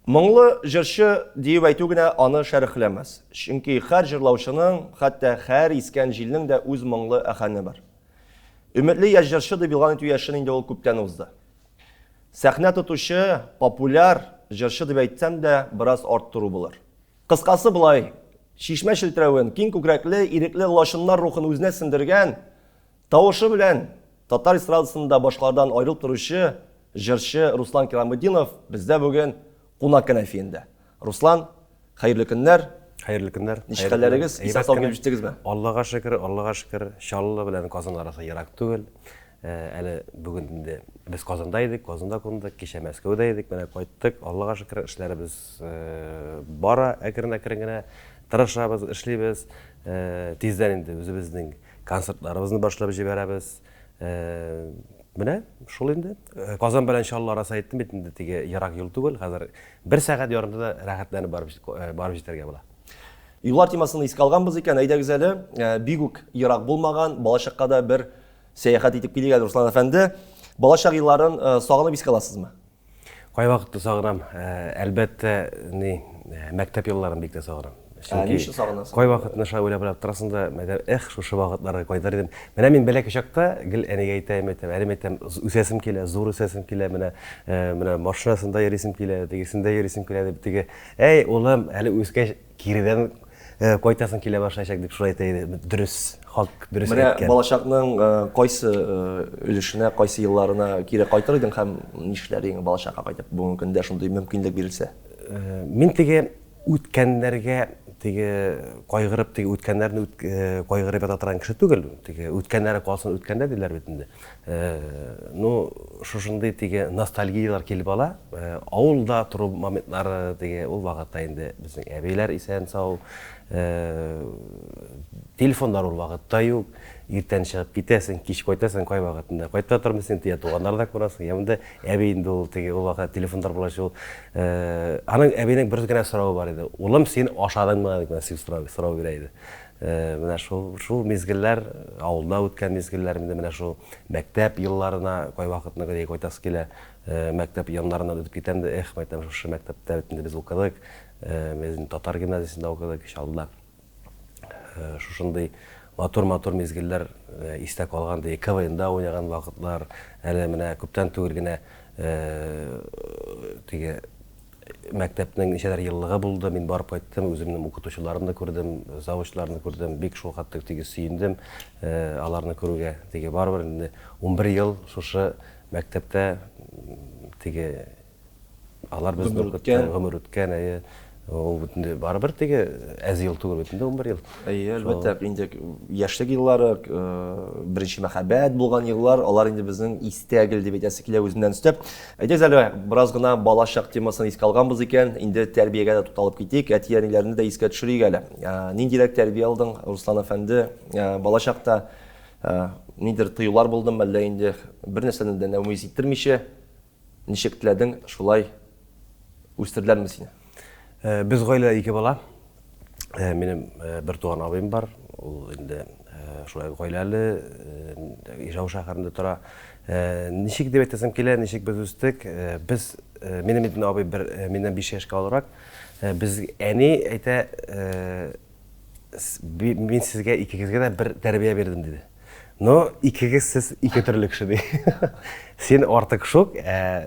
Моңлы җырчы диеп әйтү генә аны шәрехләмәс. Чөнки һәр җырлаучының, хәтта һәр искән җилнең дә үз моңлы әхәне бар. Өметле яшь җырчы дип игълан итү яшен инде ул күптән узды. Сәхнә тотучы, популяр җырчы дип әйтсәм дә, бераз арттыру булыр. Кыскасы болай, чишмә челтерәвен, киң күкрәкле, ирекле лачыннар рухын үзенә сеңдергән, Тавышы белән татар эстрадасында башкалардан аерылып торучы җырчы Руслан Кираметдинов бездә бүген кунак кәнәфиендә. Руслан, хәерле көннәр. Хәерле көннәр. Ничек хәлләрегез? Исән сау килеп җиттегезме? Аллага шөкер, Аллага шөкер. Чаллы белән Казан арасы ерак түгел. Әле бүген инде без Казанда идек, Казанда кундык, кичә Мәскәүдә идек, менә кайттык. Аллага шөкер, эшләребез бара әкрен-әкрен генә. Тырышабыз, эшлибез. Тиздән инде үзебезнең Концертларыбызны башлап җибәрәбез. Менә шул инде. Казан белән Чаллы арасы әйттем бит инде, теге ерак юл түгел. Хәзер бер сәгать ярымда да рәхәтләнеп барып җитәргә була. Юллар темасын искә алганбыз икән, әйдәгез әле, бик үк ерак булмаган балачакка да бер сәяхәт итеп килик әле, Руслан әфәнде. Балачак елларын сагынып искә аласызмы? Кайвакытта сагынам. Әлбәттә, ни, мәктәп елларын бик тә сагынам. Ә ни өчен сагынасың? Кайвакытны шулай уйлап-уйлап торасың да, мәгәр, эх, шушы вакытларга кайтыр идем. Менә мин бәләкәй чакта гел әнигә әйтәм, әйтәм, әни, әйтәм, үсәсем килә, зур үсәсем килә, менә, менә машинасында йөрисем килә, тегесендә йөрисем килә дип, теге, әй, улым, әле үскәч, Киредән кайтасың килә башлаячак дип шулай әйтә иде. Дөрес, хак, дөрес Менә әйткән. балачакның кайсы өлешенә, кайсы елларына кире кайтыр идең һәм нишләр идең балачакка кайтып, бүгенге көндә шундый мөмкинлек бирелсә? Мин теге үткәннәргә теге кайгырып, теге үткәннәрне кайгырып ята торган кеше түгел. Теге үткәннәре калсын үткәндә диләр бит инде. Ну, шушындый теге ностальгияләр килеп ала. Авылда тору моментлары теге ул вакытта инде безнең әбиләр исән-сау. Телефоннар ул вакытта юк. Иртән чыгып китәсең, кич кайтасың, кайвакытында кайта тормыйсың, я туганнар да күрәсең, я монда әби инде ул теге ул вакытта телефоннар булгач ул аның әбинең бер генә соравы бар иде. Улым, син ашадыңмы? дип менә сорау бирә иде. Менә шул, шул мизгелләр, авылда үткән мизгелләр, инде менә шул мәктәп елларына кайвакытны гел кайтасы килә. Мәктәп яннарыннан үтеп китәм дә, эх, мәйтәм, шушы мәктәптә бит инде без укыдык. Без инде татар гимназиясендә укыдык, Чаллыда. Шушындый матур-матур мизгелләр истә калган, ди, КВНда уйнаган вакытлар, әле менә күптән түгел генә теге Мәктәпнең ничәдер еллыгы булды, мин барып кайттым, үземнең укытучыларымны күрдем, завучларны күрдем, бик шул хәтле теге сөендем аларны күрүгә. Теге барыбер инде 11 ел шушы мәктәптә теге алар безне укытты, гомер үткән, әйе. Ул бит инде барыбер теге әз ел түгел бит инде 11 ел. Әйе, әлбәттә, инде яшьлек еллары, беренче мәхәббәт булган еллар, алар инде безнең истә гел дип әйтәсе килә үземнән өстәп. Әйдәгез әле, бераз гына балачак темасын искә алганбыз икән, инде тәрбиягә дә тукталып китик, әти-әниләрне дә искә төшерик әле. Ниндирәк тәрбия алдың, Руслан әфәнде? Балачакта ниндидер тыюлар булдымы, әллә инде бер нәрсәне дә нәүмиз иттермичә, ничек теләдең, шулай үстерделәрме сине? Без гаиләдә ике бала. Минем бертуган абыем бар. Ул инде шулай гаиләле, Ижау шәһәрендә тора. Ничек дип әйтәсем килә, ничек без үстек. Без, минем инде абый бер миннән 5 яшькә олырак. Без әни әйтә, мин сезгә икегезгә дә бер тәрбия бирдем, диде. Но икегез сез ике төрле кеше ди. Син артык шук, ә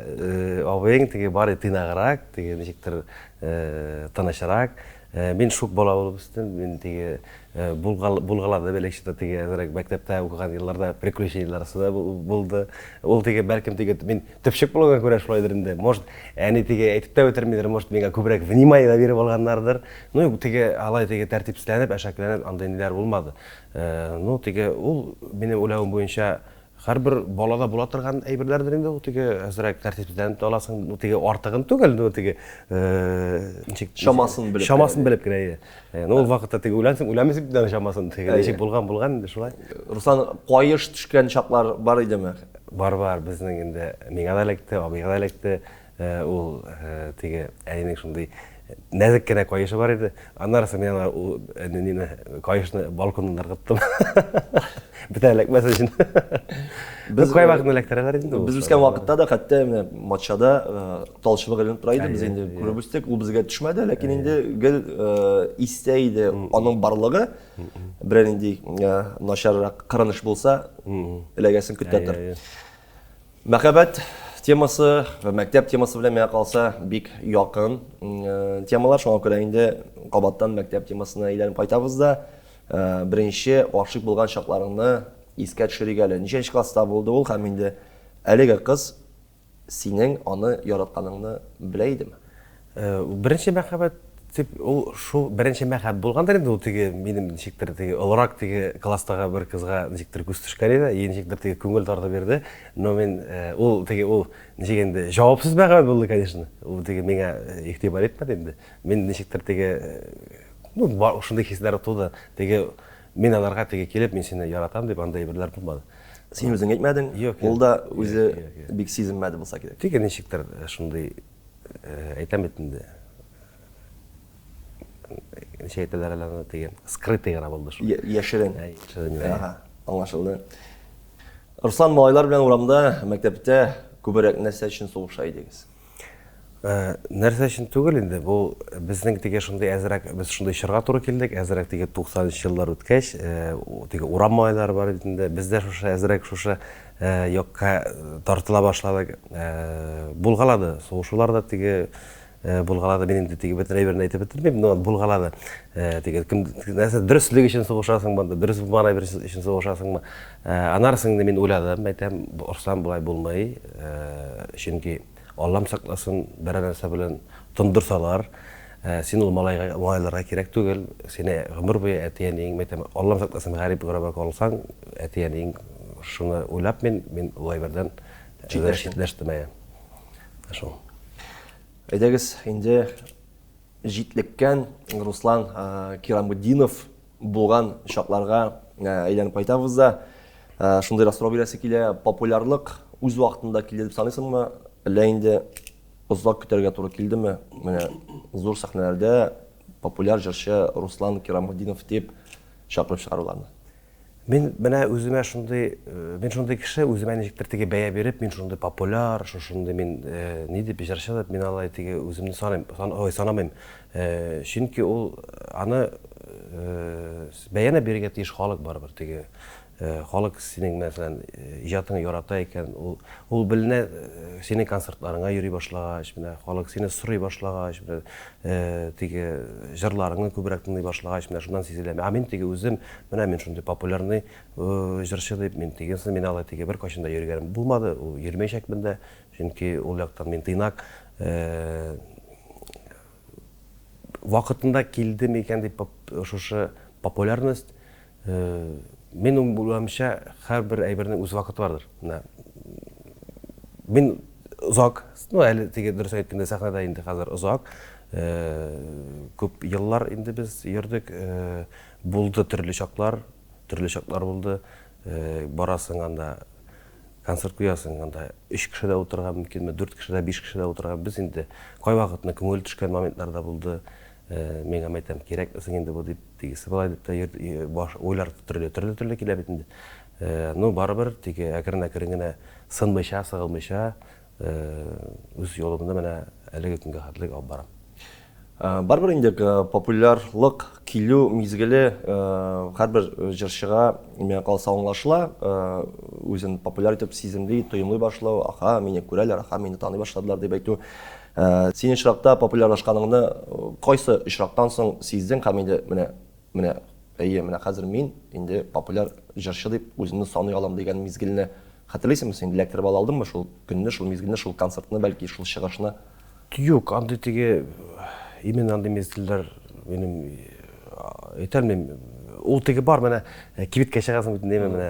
абыең теге бар тыйнаграк, теге ничектер тынычрак. Мин шук бала булып үстем. Мин теге булгалады бәләкчә теге әзрәк мәктәптә укыган елларда приключениеләр да булды. Ул теге бәлкем теге мин төпчек булганга күрә шулайдыр инде. Может, әни теге әйтеп тә бетермидер, может, миңа күбрәк внимание да биреп алганнардыр. Ну, теге алай теге тәртипсезләнеп, әшәкләнеп андый ниләр булмады. Ну, теге ул, минем уйлавым буенча, һәрбер балада була торган әйберләрдер инде ул, теге әзрәк тәртипсезләнеп тә аласың, ну, теге артыгын түгел, ну, теге ничек чамасын белеп. Чамасын белеп кенә, әйе. Ну, ул вакытта теге уйлансың, уйламыйсың бит аның чамасын, теге ничек булган, булган инде шулай. Руслан, каеш төшкән чаклар бар идеме? Бар, бар, безнең инде миңа да эләкте, абыйга да эләкте. Ул теге әнинең шундый Нәзек кенә каешы бар иде. Аннары соң мин аңа ул нине каешны балконнан ыргыттым. Бетә эләкмәс өчен. Без кайвакытны эләктерәләр инде. Без үскән вакытта да хәтта менә матчада талчыбык эленеп тора иде. Без инде күреп үстек, ул безгә төшмәде, ләкин инде гел истә иде аның барлыгы. Берәр нинди начаррак кырыныш булса, эләгәсен көтә тор. Мәхәббәт темасы вә мәктәп темасы белән миңа калса бик якын темалар. Шуңа күрә инде кабаттан мәктәп темасына әйләнеп кайтабыз да. Беренче гашыйк булган чакларыңны искә төшерик әле. Ничәнче класста булды ул һәм инде әлеге кыз синең аны яратканыңны белә идеме? Беренче мәхәббәт дип, ул шул беренче мәхәббәт булгандыр инде ул теге минем ничектер теге олырак теге класстагы бер кызга ничектер күз төшкән иде, и ничектер теге күңел тартып йөрде. Но мин ул теге ул ничек инде җавапсыз мәхәббәт булды, конечно. Ул теге миңа игътибар итмәде инде. Мин ничектер теге ну шундый хисләр туды. Теге мин аларга теге килеп мин сине яратам дип андай әйберләр булмады. Син үзең әйтмәдең, ул да үзе бик сизенмәде булса кирәк. Теге ничектер шундый Әйтәм бит инде. Ничә әйтәләр әле аны теге скрытый гына булды шул. Яшерен. Яшерен. Ага, аңлашылды. Руслан, малайлар белән урамда, мәктәптә күбрәк нәрсә өчен сугыша идегез? Нәрсә өчен түгел инде, бу безнең теге шундый әзрәк, без шундый чорга туры килдек, әзрәк теге 90 нчы еллар үткәч, теге урам малайлары бар иде инде, без дә шушы әзрәк шушы Якка тартыла башладык. Булгалады, сугышулар да теге булгалады. Мин инде теге бөтен әйберне әйтеп бетермим, но булгалады. Теге кем нәрсә дөреслек өчен сугышасыңмы, анда дөрес булмаган әйбер өчен сугышасыңмы? Аннары инде мин уйладым, әйтәм, Руслан болай булмый, чөнки Аллам сакласын, берәр нәрсә белән тондырсалар, син ул малайга, малайларга кирәк түгел, сине гомер буе әти-әниең, мәйтәм, Аллам сакласын, гарип-гораба калсаң, әти-әниең шуны уйлап мин, мин ул әйбердән Читләштең. читләштем, әйе. Шул. Әйдәгез, инде җитлеккән Руслан Кирамутдинов булган чакларга әйләнеп кайтабыз да. Шундыйрак сорау бирәсе килә, популярлык үз вакытында килде дип саныйсыңмы, әллә инде озак көтәргә туры килдеме? Менә зур сәхнәләрдә популяр җырчы Руслан Кирамутдинов дип чакырып чыгаруларны. Мин менә үземә шундый, мин шундый кеше, үземә ничектер теге бәя биреп, мин шундый популяр, шушындый мин ни дип, җырчы дип, мин алай теге үземне саныйм, ой, санамыйм. Чөнки ул аны бәяне бирергә тиеш халык барыбер теге. Халык синең, мәсәлән, иҗатыңны ярата икән, ул ул беленә синең концертларыңа йөри башлагач, менә халык сине сорый башлагач, менә теге җырларыңны күбрәк тыңлый башлагач, менә шуннан сизелә. Ә мин теге үзем, менә мин шундый популярный җырчы дип, мин тегенсен, мин алай теге беркайчан да йөргәнем булмады, ул йөрмәячәкмен дә, чөнки ул яктан мин тыйнак. Вакытында килде микән дип шушы популярность, мин уйлавымча, һәрбер әйбернең үз вакыты бардыр. Менә мин озак, ну әле теге дөрес әйткәндә сәхнәдә инде хәзер озак, күп еллар инде без йөрдек, булды төрле чаклар, төрле чаклар булды. Барасың анда концерт куясың, анда өч кеше дә утырырга мөмкинме, дүрт кеше дә, биш кеше дә утырырга. Без инде кайвакытны күңел төшкән моментлар да булды. Миңа әйтәм, кирәкме соң инде бу дип, тегесе болай дип тә баш уйлар төрле, төрле төрле килә бит инде. Ну, барыбер теге әкрен-әкрен генә сынмыйча, сыгылмыйча үз юлымны менә әлеге көнгә хәтле алып барам. Барыбер инде популярлык килү мизгеле һәрбер җырчыга, миңа калса, аңлашыла. Үзен популяр итеп сиземли, тоемлый башлау, аха, мине күрәләр, аха, мине таный башладылар дип әйтү. Син очракта популярлашканыңны кайсы очрактан соң сиздең һәм инде менә, менә, әйе, менә хәзер мин инде популяр җырчы дип үземне саный алам дигән мизгелне хәтерлисеңме син? Эләктереп ала алдыңмы шул көнне, шул мизгелне, шул концертны, бәлки, шул чыгышны? Юк, андый теге, именно андый мизгелләр минем әйтә алмыйм. Ул теге бар, менә кибеткә чыгасың бит инде, менә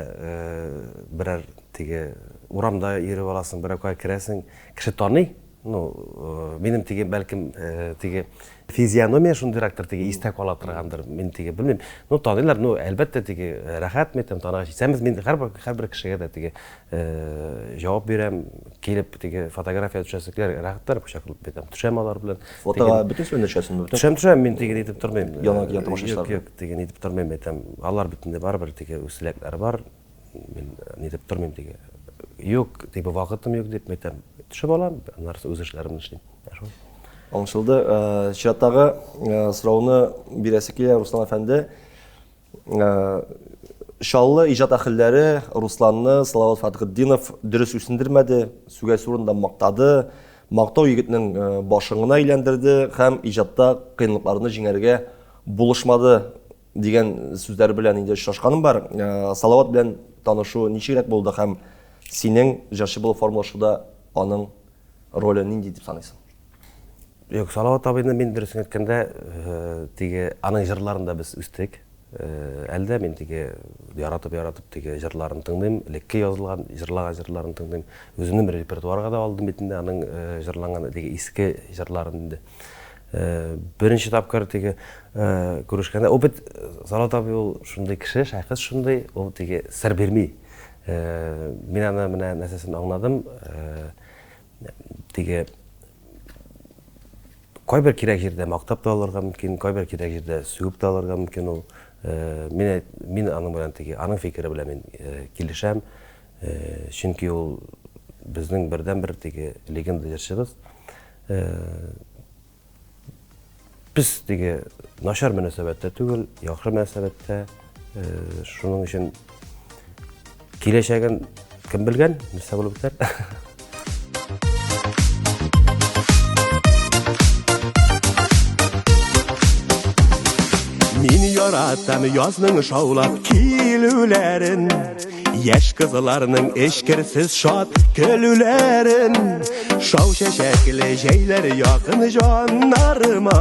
берәр теге урамда йөреп аласың, берәр кая керәсең, кеше таный. Ну, минем теге, бәлкем, теге физиономия шундыйрактыр, теге истә кала торгандыр, мин теге белмим. Ну, таныйлар, ну, әлбәттә, теге рәхәт, мин әйтәм, таныгач исәнбез. Мин һәрбер, һәрбер кешегә дә теге җавап бирәм, килеп теге фотография төшәсе килә, рәхәтләнеп кочаклап әйтәм, төшәм алар белән. Фотога бөтенесе белән төшәсеңме? Төшәм, төшәм, мин теге нитеп тормыйм. Яныңа килгән тамашачылар. Юк, юк, теге нитеп тормыйм, әйтәм. Алар бит инде барыбер теге үз теләкләре бар. Мин нитеп тормыйм теге. Юк, теге вакытым юк дип әйтәм. Төшеп алам, аннары үз эшләремне эшлим. Шул. Аңлашылды. Чираттагы сорауны бирәсе килә, Руслан әфәнде. Чаллы иҗат әһелләре Русланны Салават Фәтхетдинов дөрес үсендермәде, сүгәсе урында мактады. Мактау егетнең башын гына әйләндерде һәм иҗатта кыенлыкларны җиңәргә булышмады дигән сүзләр белән инде очрашканым бар. Салават белән танышу ничегрәк булды һәм синең җырчы булып формалашуда аның роле нинди дип саныйсың? Юк, Салават абыйны мин дөресен әйткәндә, теге аның җырларында без үстек. Әле дә мин теге яратып-яратып теге җырларын тыңлыйм, элекке язылган, җырлаган җырларын тыңлыйм. Үземнең бер репертуарга да алдым бит инде аның җырланган теге иске җырларын инде. Беренче тапкыр теге күрешкәндә, ул бит Салават абый ул шундый кеше, шәхес шундый, ул теге сер бирми. Мин аны менә нәрсәсен аңладым, теге кайбер кирәк җирдә мактап та алырга мөмкин, кайбер кирәк җирдә сүгеп тә алырга мөмкин ул. Мин мин аның белән теге аның фикере белән мин килешәм. Чөнки ул безнең бердәнбер теге легенда җырчыбыз. Без теге начар мөнәсәбәттә түгел, яхшы мөнәсәбәттә. Шуның өчен киләчәген кем белгән, нәрсә булып бетәр. Мин яратам язның шаулап килүләрен. Яшь кызларның эчкерсез шат көлүләрен, Шау чәчәкле җәйләр якын җаннарыма,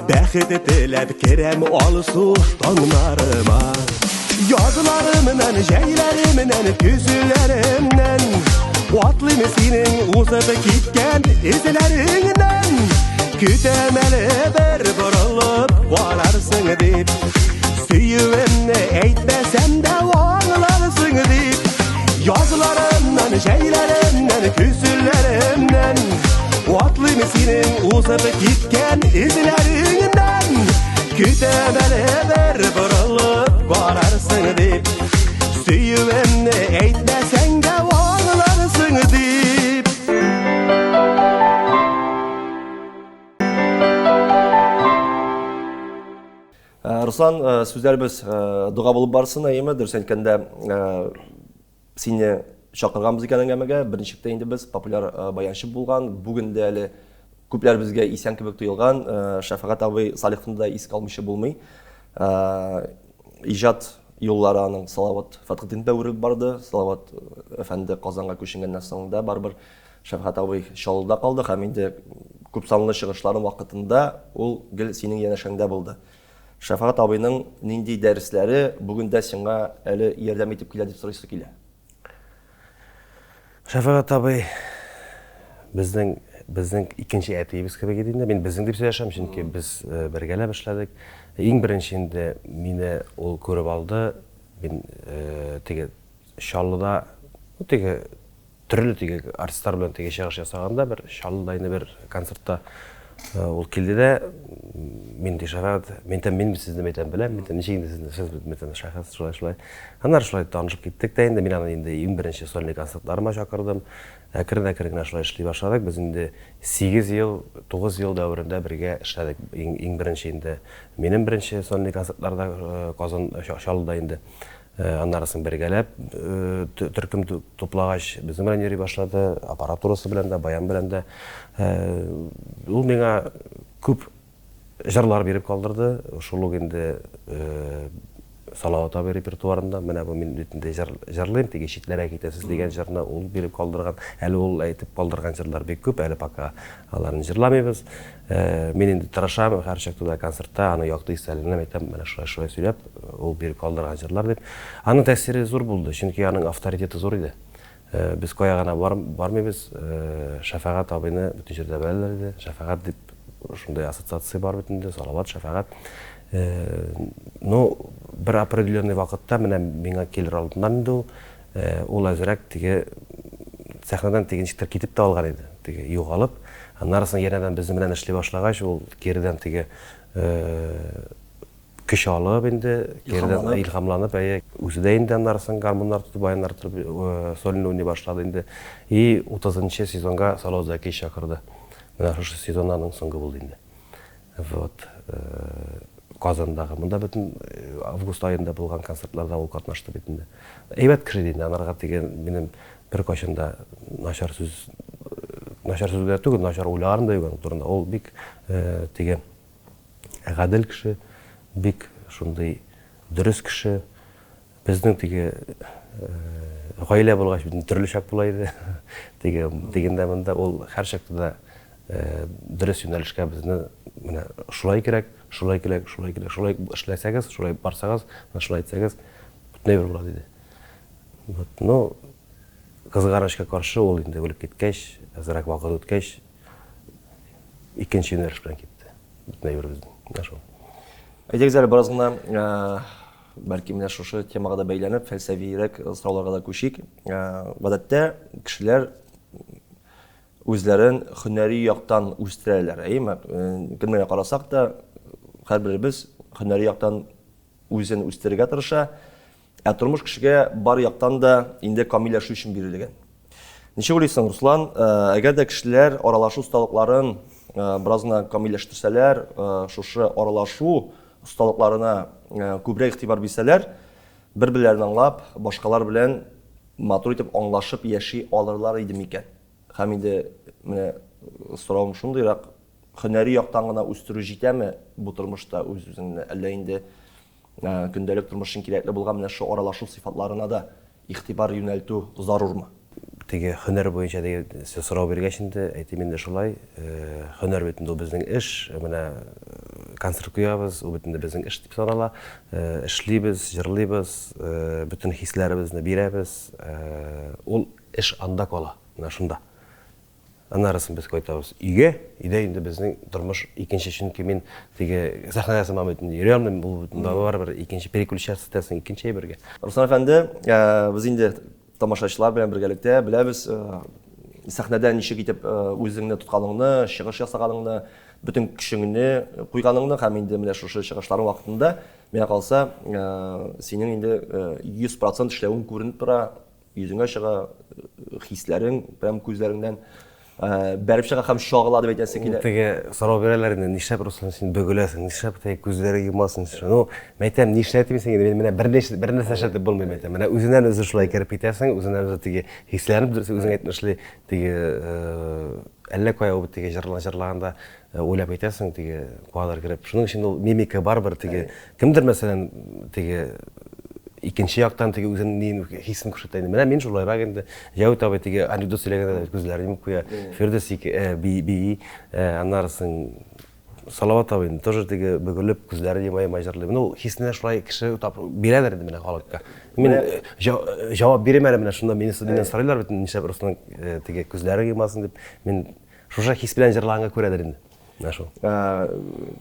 Бәхет теләп керәм алсу таңнарыма. Язларымнан, җәйләремнән, көзләремнән Атлыйм синең узып киткән эзләреңнән. Көтәм әле бер борылып карарсың дип, Сөюемне әйтмәсәм дә аңларсың дип. Язларымнан, җәйләремнән, көзләремнән Атлыйм синең узып киткән эзләреңнән. Көтәм әле бер борылып карарсың дип, Сөюемне әйтмәсәң дә аңларсың дип. Руслан, сүзләребез дога булып барсын, әйеме? Дөрес әйткәндә, сине чакырганбыз икән әңгәмәгә. Берничек тә инде без популяр баянчы булган, бүген дә әле күпләр безгә исән кебек тоелган Шәфәгать абый Салиховны да искә алмыйча булмый. Иҗат юллары аның Салават Фәтхетдиновта үрелеп барды. Салават әфәнде Казанга күченгәннән соң да барыбер Шәфкать абый Чаллыда калды һәм инде күпсанлы чыгышларың вакытында ул гел синең янәшәңдә булды. Шәфкать абыйның нинди дәресләре бүген дә сиңа әле ярдәм итеп килә дип сорыйсы килә? Шәфәгать абый безнең безнең икенче әтиебез кебек иде инде. Мин безнең дип сөйләшәм, чөнки без бергәләп эшләдек. Иң беренче инде мине ул күреп алды. Мин теге Чаллыда, ну, теге Төрле теге артистлар белән теге чыгыш ясаганда бер Чаллыда инде бер концертта ул килде дә, мин ди шәфәгать, мин әйтәм, мин сезне әйтәм, беләм, мин әйтәм, ничек инде сезне, сез бит әйтәм, шәхес, шулай, шулай. Аннары шулай танышып киттек тә инде, мин аны инде иң беренче сольный концертларыма чакырдым. Әкрен-әкрен генә шулай эшли башладык. Без инде 8 ел, 9 ел дәверендә бергә эшләдек. Иң, иң беренче инде минем беренче сольный концертларда Казан, Чаллыда инде. Аннары соң бергәләп төркем туплагач, безнең белән йөри башлады, аппаратурасы белән дә, баян белән дә. Ул миңа күп җырлар биреп калдырды. Шул ук инде Салават абый репертуарында, менә бу мин бит инде җырлыйм, теге читләргә китәсез дигән җырны ул биреп калдырган. Әле ул әйтеп калдырган җырлар бик күп, әле пока аларны җырламыйбыз. Мин инде тырышам, һәрчакта да концертта аның якты истәлегенә әйтәм, менә шулай-шулай сөйләп, ул биреп калдырган җырлар дип. Аның тәэсире зур булды, чөнки аның авторитеты зур иде. Без кая гына бармыйбыз, Шәфәгать абыйны бөтен җирдә беләләр иде. Шәфәгать дип шундый ассоциация бар бит инде, Салават, Шәфәгать. Ну, бер определенный вакытта, менә миңа килер алдыннан инде ул, ул әзрәк теге сәхнәдән теге ничектер китеп тә алган иде, теге югалып. Аннары соң янәдән безнең белән эшли башлагач, ул киредән теге көч алып инде, киредән илһамланып, әйе, үзе дә инде аннары соң гармуннар тотып, баяннар тотып, сольный уйный башлады инде. И 30 нчы сезонга Салават Зәкиевич чакырды. Менә шушы сезон аның соңгы булды инде. Вот. Казандагы. Монда бөтен август аенда булган концертларда ул катнашты бит инде. Әйбәт кеше иде инде, анарга дигән минем беркайчан да начар сүз, начар сүз генә түгел, начар уйларым да юк аның турында. Ул бик теге гадел кеше, бик шундый дөрес кеше. Безнең теге гаилә булгач, бит төрле чак була иде. Теге дигәндә монда ул һәрчакта да дөрес юнәлешкә безне менә шулай кирәк, шулай кирәк, шулай кирәк, шулай эшләсәгез, шулай барсагыз, менә шулай итсәгез, бөтенләй бер була диде. Вот, ну, кызганычка каршы, ул инде үлеп киткәч, әзрәк вакыт үткәч, икенче юнәлеш белән китте. Бөтенләй бер безнең. Менә шул. Әйдәгез әле бераз гына, бәлки менә шушы темага да бәйләнеп, фәлсәфирәк сорауларга да күчик. Гадәттә кешеләр үзләрен һөнәри яктан үстерәләр, әйеме? Кемгә карасак та, һәрберебез һөнәри яктан үзен үстерергә тырыша. Ә тормыш кешегә бар яктан да инде камилләшү өчен бирелгән. Ничек уйлыйсың, Руслан, әгәр дә кешеләр аралашу осталыкларын бераз гына камилләштерсәләр, шушы аралашу осталыкларына күбрәк игътибар бирсәләр, бер-берләрен аңлап, башкалар белән матур итеп аңлашып яши алырлар иде микән? Һәм инде менә соравым шундыйрак, һөнәри яктан гына үстерү җитәме бу тормышта үз-үзеңне, әллә инде көндәлек тормыш өчен кирәкле булган менә шул аралашу сыйфатларына да игътибар юнәлтү зарурмы? Теге һөнәр буенча теге сорау биргәч инде, әйтим инде шулай, һөнәр бит инде ул безнең эш, менә концерт куябыз, ул бит инде безнең эш дип санала. Эшлибез, җырлыйбыз, бөтен хисләребезне бирәбез. Ул эш анда кала, менә шунда. Аннарысын без кайтабыз өйгә. Өйдә инде безнең тормыш икенче, чөнки мин теге сәхнәдә сыман бит инде йөри алмыйм, ул бит барыбер икенче переключаться итәсең икенче әйбергә. Руслан әфәнде, без инде тамашачылар белән бергәлектә беләбез, сәхнәдә ничек итеп үзеңне тотканыңны, чыгыш ясаганыңны, бөтен көчеңне куйганыңны һәм инде менә шушы чыгышларың вакытында, миңа калса, синең инде 100% эшләвең күренеп тора, Йөзеңә чыга, хисләрең прям күзләреңнән бәреп чыга һәм чагыла дип әйтәсе килә. Теге сорау бирәләр инде, нишләп Руслан син бөгеләсең, нишләп теге күзләрең йомасың? Ну, мин әйтәм, нишләтим син инде, мин менә бер нәрсә, бер нәрсә эшләтеп булмый, мин әйтәм. Менә үзеннән үзе шулай кереп китәсең, үзеннән үзе теге хисләнеп, дөрес үзең әйтмешли, теге әллә кая ул теге җырлаганда Уйлап әйтәсең, теге кадр кереп. Шуның өчен ул мимика барыбер теге кемдер мәсәлән теге икенче яктан теге үзенең ни хисен күрсәтә инде. Менә мин шулайрак инде. Җәвит абый теге анекдот сөйләгәндә дә күзләрен йомып куя. Фирдүс бии, аннары соң Салават абый инде тоже теге бөгелеп күзләрен йома-йома җырлый. Ну, хисенә шулай кеше бирәләр инде менә халыкка. Мин җавап бирим әле менә шунда мине миннән сорыйлар бит, нишләп Руслан теге күзләрен йомасың дип. Мин Шушы хис белән җырлаганга күрәдер инде. Менә шул.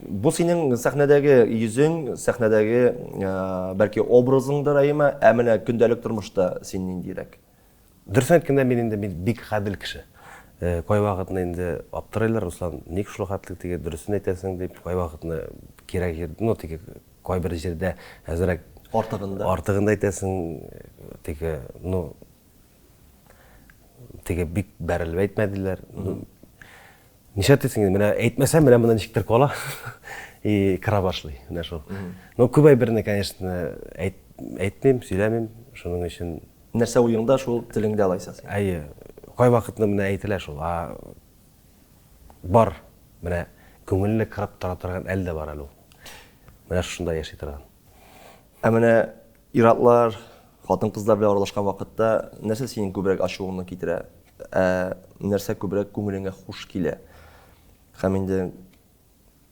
Бу синең сәхнәдәге йөзең, сәхнәдәге бәлки образыңдыр, әйеме? Ә менә көндәлек тормышта син ниндирәк? Дөресен әйткәндә, мин инде мин бик гадел кеше. Кайвакытны инде аптырыйлар, Руслан, ник шул хәтле теге дөресен әйтәсең дип, кайвакытны кирәк җир, ну теге кайбер җирдә әзрәк артыгын да. Артыгын да әйтәсең, теге, ну Теге бик бәрелеп әйтмәделәр. Нишләтәсең инде, менә әйтмәсәм, менә монда ничектер кала. И кыра башлый, менә шул. Ну, күп әйберне, конечно, әйт, әйтмим, сөйләмим. Шуның өчен Нәрсә уеңда, шул телеңдә алайса син. Әйе. Кайвакытны менә әйтелә шул. А бар, менә күңелне кырып тора торган әл дә бар әле ул. Менә шушында яши торган. Ә менә Ир-атлар, хатын-кызлар белән аралашкан вакытта нәрсә синең күбрәк ачуыңны китерә, ә нәрсә күбрәк күңелеңә хуш килә? Һәм инде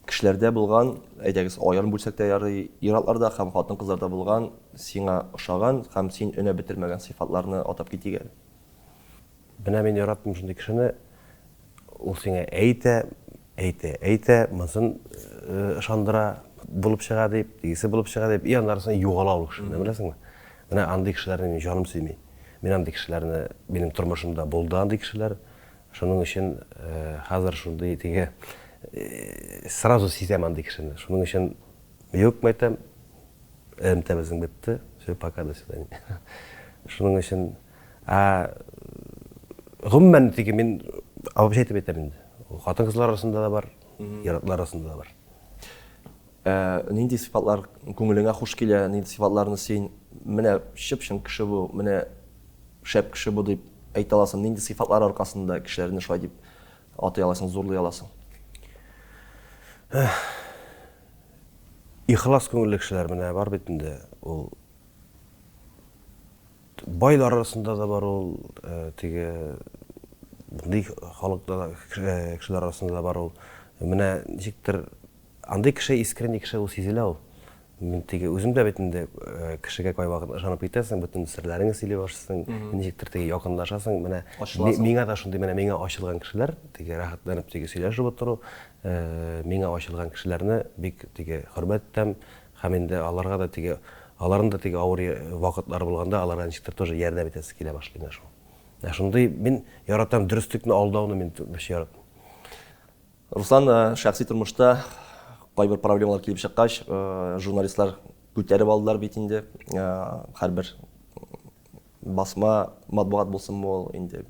кешеләрдә булган, әйдәгез, аерым бүлсәк тә ярый, ир-атларда һәм хатын-кызларда булган сиңа ошаган һәм син өнәп бетермәгән сыйфатларны атап китик әле. Менә мин яратмыйм шундый кешене, ул сиңа әйтә, әйтә, әйтә, монысын ышандыра, булып чыга дип, тегесе булып чыга дип, и аннары соң югала ул кеше, беләсеңме? Менә андый кешеләрне минем җаным сөйми. Мин андый кешеләрне, минем тормышымда булды андый кешеләр. Шуның өчен хәзер шундый теге сразу сизәм андый кешене. Шуның өчен юк, мәйтәм, элемтә безнең бетте, все, пока, до свидания. Шуның өчен Ә гомумән теге мин вообще әйтеп әйтәм инде. Хатын-кызлар арасында да бар, ир-атлар арасында да бар. Ә, нинди сыйфатлар күңелеңә хуш килә, нинди сыйфатларны син менә чып-чын кеше бу, менә шәп кеше бу дип әйтә аласың, нинди сыйфатлар аркасында кешеләрне шулай дип атый аласың, зурлый аласың? Ихлас күңелле кешеләр менә бар бит инде ул Байлар арасында да бар ул, теге мондый халыкта да, кешеләр арасында да бар ул. Менә ничектер андый кеше искренний кеше ул сизелә ул. Мин теге үзем дә бит инде кешегә кайвакыт ышанып китәсең, бөтен серләреңне сөйли башлыйсың, ничектер теге якынлашасың. Менә миңа да шундый, менә миңа ачылган кешеләр, теге рәхәтләнеп теге сөйләшеп утыру, миңа ачылган кешеләрне бик теге хөрмәт итәм. Һәм инде аларга да теге, аларның да теге авыр вакытлары булганда, аларга ничектер тоже ярдәм итәсе килә башлый менә шул. Менә шундый мин яратам дөреслекне алдауны мин вообще яратмыйм. Руслан, шәхси тормышта кайбер проблемалар килеп чыккач, журналистлар күтәреп алдылар бит инде. Һәрбер басма матбугат булсынмы ул, инде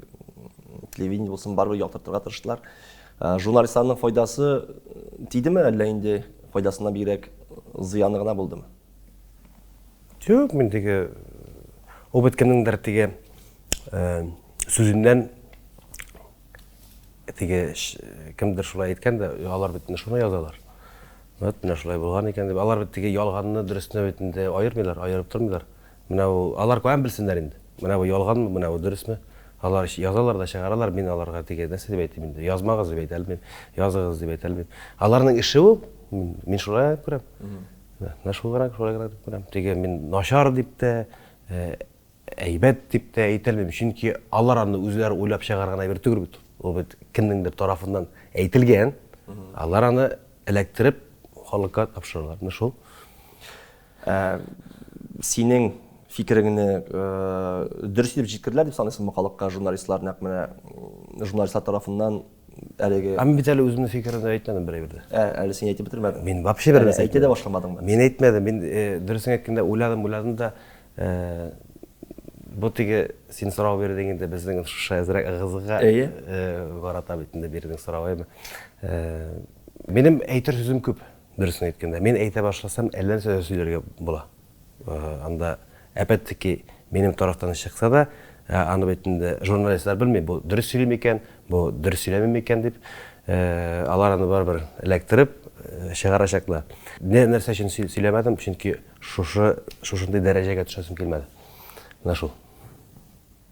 телевидение булсын, барыбер яктыртырга тырыштылар. Э, журналистларның файдасы тидеме, әллә инде файдасыннан бигрәк зыяны гына булдымы? Юк, мин теге ул бит кемнеңдер теге э, сүзеннән теге кемдер шулай әйткән дә, алар бит шуны язалар. Вот менә шулай булган икән дип. Алар бит теге ялганны дөресне бит инде аермыйлар, аерып тормыйлар. Менә ул, алар каян белсеннәр инде? Менә бу ялганмы, менә бу дөресме? Алар язалар да чыгаралар, мин аларга теге нәрсә дип әйтим инде? Язмагыз дип әйтә алмыйм, языгыз дип әйтә алмыйм. Аларның эше ул, мин шулай күрәм. Менә шул гына, шулай гына дип күрәм. Теге мин начар дип тә, әйбәт дип тә әйтә алмыйм, чөнки алар аны үзләре уйлап чыгарган әйбер түгел бит. Ул бит кемнеңдер тарафыннан әйтелгән. Алар аны эләктереп халыкка тапшыралар. Менә шул. Ә, синең фикереңне дөрес итеп җиткерделәр дип саныйсыңмы халыкка журналистлар нәкъ менә журналистлар тарафыннан әлеге Ә мин бит әле үземнең фикеремне әйтмәдем бер әйбер дә. Ә, әле син әйтеп бетермәдең. Мин вообще бер нәрсә әйтә дә башламадыңмы? Мин әйтмәдем. Мин дөресен әйткәндә уйладым, уйладым да бу теге син сорау бирдең инде безнең шушы әзрәк ыгы-зыгыга карата бит инде бирдең сорау әйме. Минем әйтер сүзем күп. Дөресен әйткәндә, мин әйтә башласам, әллә нәрсә дә сөйләргә була. Анда, опять-таки, минем тарафтан чыкса да, аны бит инде журналистлар белми, бу дөрес сөйли микән, бу дөрес сөйләми микән дип, алар аны барыбер эләктереп чыгарачаклар. Нәрсә өчен сөйләмәдем, чөнки шушы шушындый дәрәҗәгә төшәсем килмәде. Менә шул.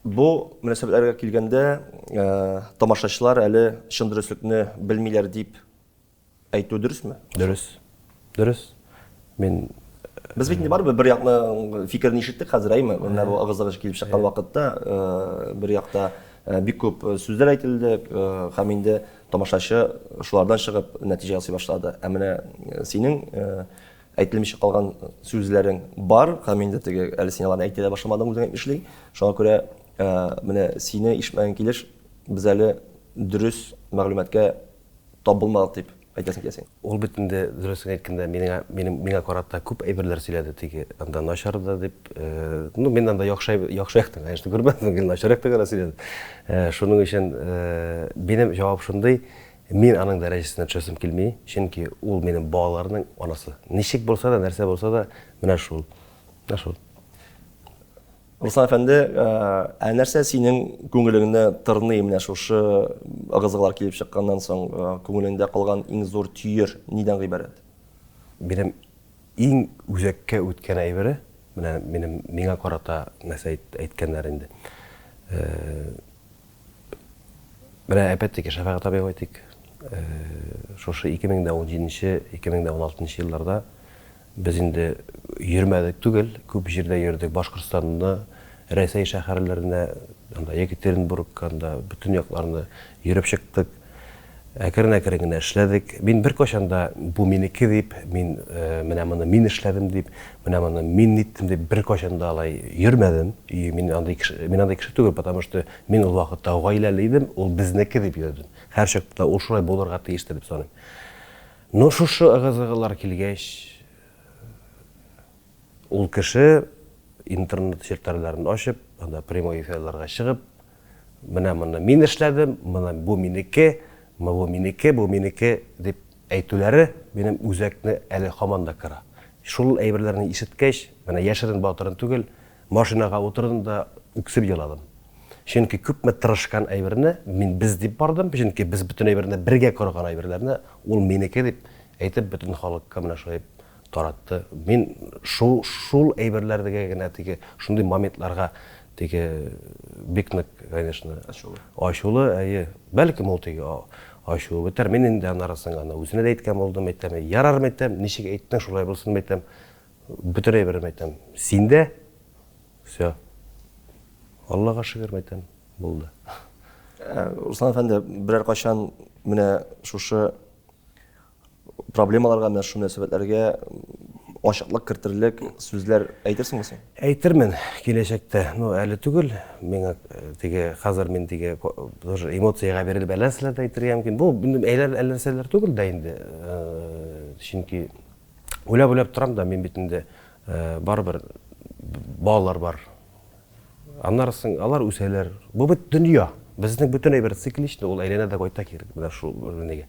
Бу мөнәсәбәтләргә килгәндә, тамашачылар әле чын дөреслекне белмиләр дип әйтү дөресме? Дөрес. Дөрес. Мин Без бит инде барыбер бер якның фикерен ишеттек хәзер, әйме? Менә бу ыгы-зыгы килеп чыккан вакытта бер якта бик күп сүзләр әйтелде һәм инде тамашачы шулардан чыгып нәтиҗә ясый башлады. Ә менә синең әйтелмичә калган сүзләрең бар һәм инде теге әле син аларны әйтә дә башламадың үзең әйтмешли. Шуңа күрә менә сине ишетмәгән килеш без әле дөрес мәгълүматка тап булмадык дип әйтәсең килә синең? Ул бит инде, дөресен әйткәндә, миңа, минем, миңа карата күп әйберләр сөйләде, теге анда начар да дип. Ну, мин анда яхшы, яхшы яктан, конечно, күрмәдем, гел начар яктан гына сөйләде. Шуның өчен минем җавап шундый, мин аның дәрәҗәсенә төшәсем килми, чөнки ул минем балаларның анасы. Ничек булса да, нәрсә булса да, менә шул. Менә шул. Руслан әфәнде, ә нәрсә синең күңелеңне тырный менә шушы ыгы-зыгылар килеп чыкканнан соң, күңелеңдә калган иң зур төер нидән гыйбарәт? Минем иң үзәккә үткән әйбере, менә минем миңа карата нәрсә әйткәннәр инде. Менә опять-таки Шәфәгать абыйга әйтик, шушы 2017-нче, 2016 елларда без инде йөрмәдек түгел, күп җирдә йөрдек, Башкортстанны, Рәсәй шәһәрләренә Анда Екатеринбургка, анда бөтен якларны йөреп чыктык. Әкрен-әкрен генә эшләдек. Мин беркайчан да бу минеке дип, мин менә моны мин эшләдем дип, менә моны мин ниттем дип беркайчан да алай йөрмәдем. И мин андый кеше, мин андый кеше түгел, потому что мин ул вакытта гаиләле идем, ул безнеке дип йөрдем. Һәрчакта да ул шулай булырга тиештер дип саныйм. Но шушы ыгы-зыгылар килгәч, Ул кеше интернет челтәрләрен ачып, анда прямой эфирларга чыгып, менә моны мин эшләдем, моны бу минеке, бу минеке, бу минеке дип әйтүләре минем үзәкне әле һаман да кыра. Шул әйберләрне ишеткәч, менә яшерен батырын түгел, машинага утырдым да үксеп еладым. Чөнки күпме тырышкан әйберне мин без дип бардым, чөнки без бөтен әйберне бергә корган әйберләрне ул минеке дип әйтеп бөтен халыкка менә шулай таратты. Мин шул шул әйберләргә генә теге шундый моментларга теге бик нык, конечно, ачулы. Ачулы, әйе. Бәлкем ул теге ачуы бетәр. Мин инде аннары соң аны үзенә дә әйткән булдым, әйтәм, ярар, әйтәм, ничек әйттең, шулай булсын, әйтәм. Бөтен әйберем әйтәм. Синдә все. Аллага шөкер, әйтәм, булды. Ә, Руслан әфәнде, берәр кайчан менә шушы проблемаларга, менә шушы мөнәсәбәтләргә ачыклык кертерлек сүзләр әйтерсеңме соң? Әйтермен киләчәктә. Ну, әле түгел. Миңа э, теге хәзер мин теге тоже эмоциягә бирелеп әллә нәрсәләр дә әйтергә мөмкин. Бу әллә нәрсәләр түгел дә инде. Э, чөнки уйлап-уйлап торам да, мин бит инде э, барыбер балалар бар. Аннары соң алар үсәләр. Бу бит дөнья. Безнең бөтен әйбер циклично, ул әйләнә дә кайта кирәк менә шул нигә.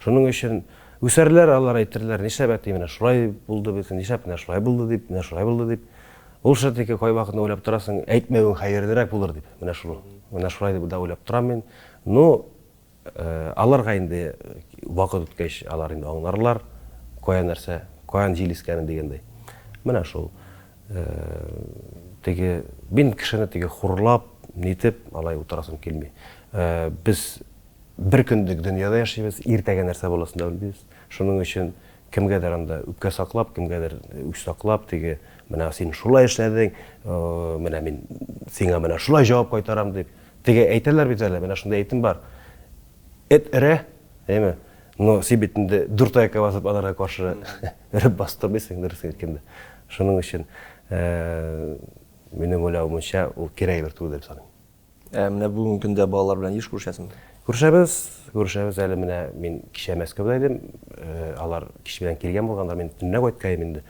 Шуның өчен үсәрләр, алар әйтерләр, нишләп әти менә шулай булды бит, нишләп менә шулай булды дип, менә шулай булды дип. Ул все-таки кайвакытны уйлап торасың, әйтмәвең хәерлерәк булыр дип. Менә шул. Менә шулай дип дә уйлап торам мин. Ну, Аларга инде вакыт үткәч, алар инде аңларлар, кая нәрсә, каян җил искәнен дигәндәй. Менә шул. Теге мин кешене теге хурлап, нитеп алай утырасым килми. Без бер көндек дөньяда яшибез, иртәгә нәрсә буласын да белмибез. Шуның өчен кемгәдер анда үпкә саклап, кемгәдер үч саклап, теге менә син шулай эшләдең, менә мин сиңа менә шулай җавап кайтарам дип, Теге әйтәләр бит әле, менә шундый әйтем бар. Эт өрә, әйеме? Но син бит инде дүрт аякка басып аларга каршы өреп бастырмыйсың, дөресен әйткәндә. Шуның өчен минем уйлавымча, ул кирәк әйбер түгел дип саныйм. Ә менә бүгенге көндә балалар белән еш күрешәсеңме? Күрешәбез, күрешәбез әле менә мин кичә Мәскәүдә идем, алар кич белән килгән булганнар, мин төнлә кайткаем инде.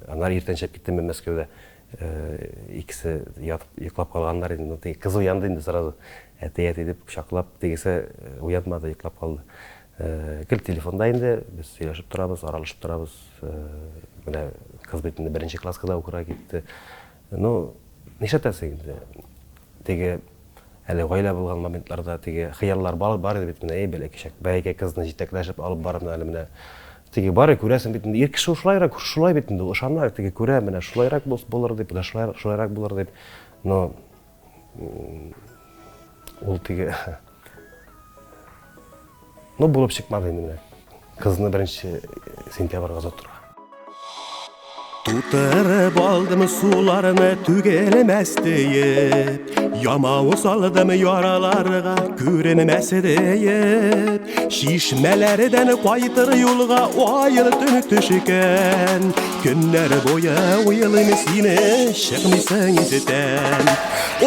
Аннары иртән чыгып киттем мин Мәскәүдә. Икесе ятып йоклап калганнар инде. Ну, теге кыз уянды инде сразу. Әти, әти дип кочаклап, тегесе уянмады, йоклап калды. Гел телефонда инде без сөйләшеп торабыз, аралашып торабыз. Менә кыз бит инде беренче класска да укырга китте. Ну, нишләтәсең инде? Теге әле гаилә булган моментларда теге хыяллар бар, бар иде бит менә, әй, бәләкәйчәк, бәләкәй кызны җитәкләшеп алып барып әле менә теге бар, күрәсең бит инде, ир кеше шулайрак, шулай бит инде, ул ышана, теге күрә, менә шулайрак булыр дип, менә шулай, шулайрак булыр дип. Но ул теге Ну, булып чыкмады инде менә. Кызны беренче сентябрьгә озаттырга. Тутырып алдым суларны түгелмәс диеп, Ямау салдым яраларга күренмәс диеп, Чишмәләрдән кайтыр юлга аел төн төшкән, Көннәр буе уйлыйм сине, чыкмыйсың истән.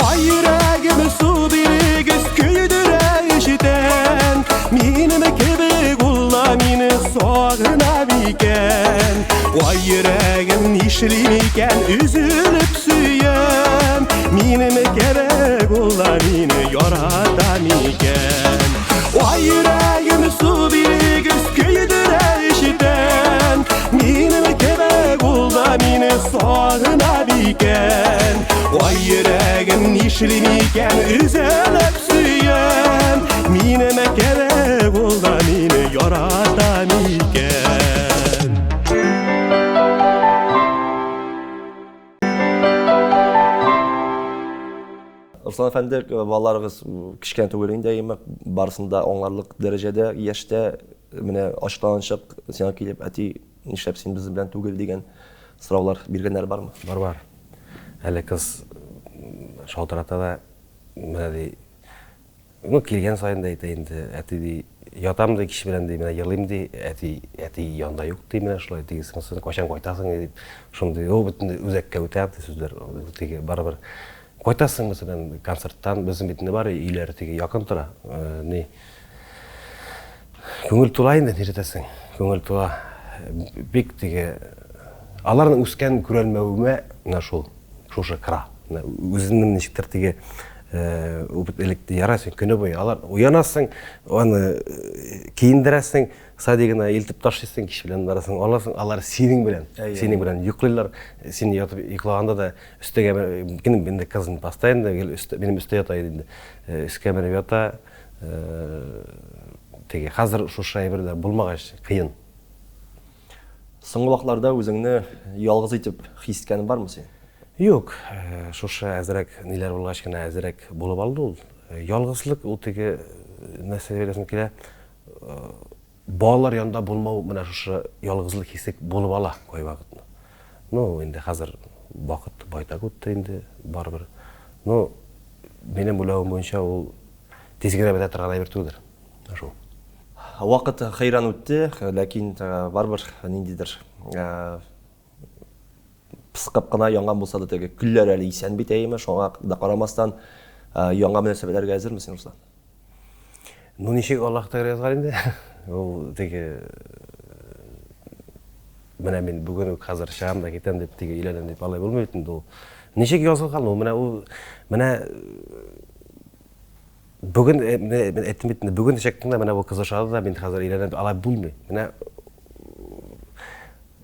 Ай йөрәгем су бирегез, көйдерә эчтән. Минем кебек ул да мине сагына микән? Ай йөрәгем нишлим икән, өзелеп сөям. Минем кебек ул да мине ярата микән? Ай йөрәгем су бирегез, көйдерә эчтән. Минем кебек ул да мине сагына микән? Ай йөрәгем нишлим икән, өзелеп сөям. Минем кебек ул да мине ярата микән? Руслан әфәнде, балаларыгыз кечкенә түгел инде, әйеме, барысын да аңларлык дәрәҗәдә, яшьтә менә ачыктан-ачык сиңа килеп, әти, нишләп син безнең белән түгел дигән сораулар биргәннәр бармы? Бар, бар. Әле кыз шалтырата да, Менә ди, ну, килгән саен да әйтә инде, әти ди, ятам ди кич белән ди, менә елыйм ди, әти, әти янда юк ди, менә шулай тигезсең, син кайчан кайтасың дип, шундый, ул бит инде үзәккә үтә андый сүзләр, теге барыбер. Кайтасың, мәсәлән, концерттан, безнең бит инде бар өйләр теге якын тора, ни. Күңел тула инде, нишләтәсең? Күңел тула. Бик теге аларның үскән күрәлмәвемә менә шул, шушы кыра. Менә үземнең ничектер теге элек ярай син көне буе алар уянасың, аны киендерәсең, садигына илтеп ташлыйсың, кич белән барасың, аласың, алар синең белән, синең белән йоклыйлар. Син ятып йоклаганда да өстәгә минем инде кызым постоянно гел минем өстә ята иде инде. Өскә менеп ята. Теге хәзер шушы әйберләр булмагач кыен. Соңгы вакытларда үзеңне ялгыз итеп хис иткәнең бармы синең? Юк, шушы әзрәк ниләр булгач кына әзрәк булып алды ул. Ялгызлык ул теге нәрсә дип әйтәсем килә, балалар янында булмау менә шушы ялгызлык хисе булып ала кайвакытны. Ну, инде хәзер вакыт байтак үтте инде, барыбер. Ну, минем уйлавым буенча ул тиз генә бетә торган әйбер түгелдер. Шул. Вакыт хәйран үтте, ләкин барыбер ниндидер пыскып кына янган булса да теге көлләр әле исән бит әйеме, шуңа да карамастан яңа мөнәсәбәтләргә әзерме син, Руслан? Ну, ничек Аллаһ Тәгалә язган инде. Ул теге менә мин бүген үк хәзер чыгам да китәм дип теге өйләнәм дип алай булмый бит инде ул. Ничек язылган ул? Менә ул менә бүген мин әйттем бит инде, бүген чыктым да менә бу кыз ошады да мин хәзер өйләнәм, алай булмый. Менә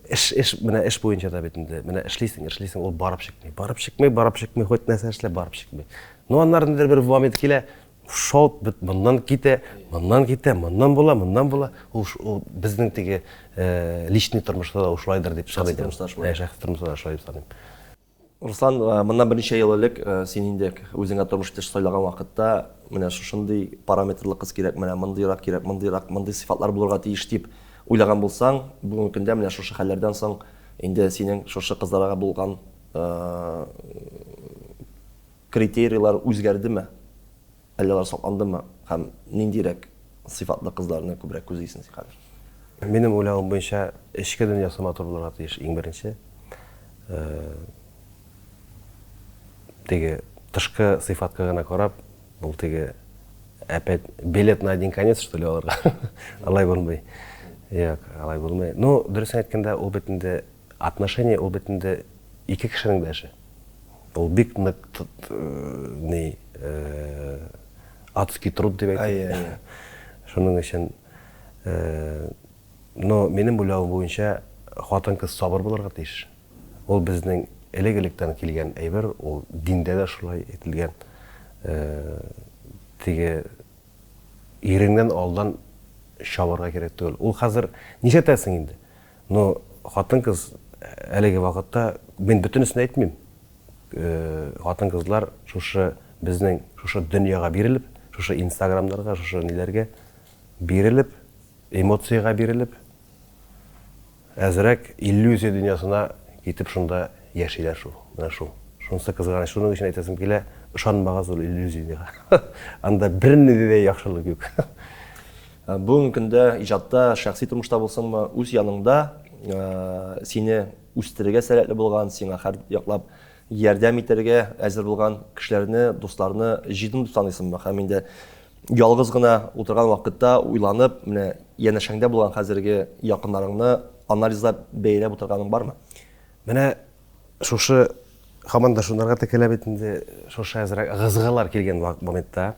эш эш менә эш буенча да бит инде. Менә эшлисең, эшлисең, ул барып чыкмый. Барып чыкмый, барып чыкмый, хоть нәрсә эшлә, барып чыкмый. Ну аннары ниндидер бер момент килә, шалт бит моннан китә, моннан китә, моннан була, моннан була. Ул, ул безнең теге э, личный тормышта да шулайдыр дип саныйм. Шәхси тормышта шулай. Шәхси тормышта да шулай дип саныйм. Руслан, моннан берничә ел элек син инде үзеңә тормыш иптәше сайлаган вакытта менә шушындый параметрлы кыз кирәк, менә мондыйрак кирәк, мондыйрак, мондый сыйфатлар булырга тиеш дип уйлаган булсаң, бүгенге көндә менә шушы хәлләрдән соң инде синең шушы кызларга булган критерийлар үзгәрдеме? Әллә алар сакландымы? Һәм ниндирәк сыйфатлы кызларны күбрәк күзлисең син хәзер? Минем уйлавым буенча, эчке дөньясы матур булырга тиеш иң беренче. Теге тышкы сыйфатка гына карап, ул теге опять билет на один конец, что ли, алырга. Алай булмый. Юк, алай булмый. Ну, дөресен әйткәндә, ул бит инде отношение, ул бит инде ике кешенең дә эше. Ул бик нык ни адский труд дип әйтик. Шуның өчен но минем уйлавым буенча хатын-кыз сабыр булырга тиеш. Ул безнең элек-электән килгән әйбер, ул диндә дә шулай әйтелгән. Теге иреңнән алдан чабарга кирәк түгел. Ул хәзер нишләтәсең инде? Но хатын-кыз әлеге вакытта, мин бөтенесен әйтмим, хатын-кызлар шушы безнең шушы дөньяга бирелеп, шушы инстаграмнарга, шушы ниләргә бирелеп, эмоциягә бирелеп, әзрәк иллюзия дөньясына китеп шунда яшиләр шул. Менә шул. Шунысы кызганыч. Шуның өчен әйтәсем килә, ышанмагыз ул иллюзиягә. Анда бернинди дә яхшылык юк. Бүгенге көндә иҗатта, шәхси тормышта булсынмы, үз яныңда сине үстерергә сәләтле булган, сиңа һәр яклап ярдәм итәргә әзер булган кешеләрне, дусларны җыйдым дип саныйсыңмы? Һәм инде ялгыз гына утырган вакытта уйланып, менә янәшәңдә булган хәзерге якыннарыңны анализлап, бәяләп утырганың бармы? Менә шушы һаман да шунарга текәлә бит инде, шушы әзрәк ыгы-зыгылар килгән моментта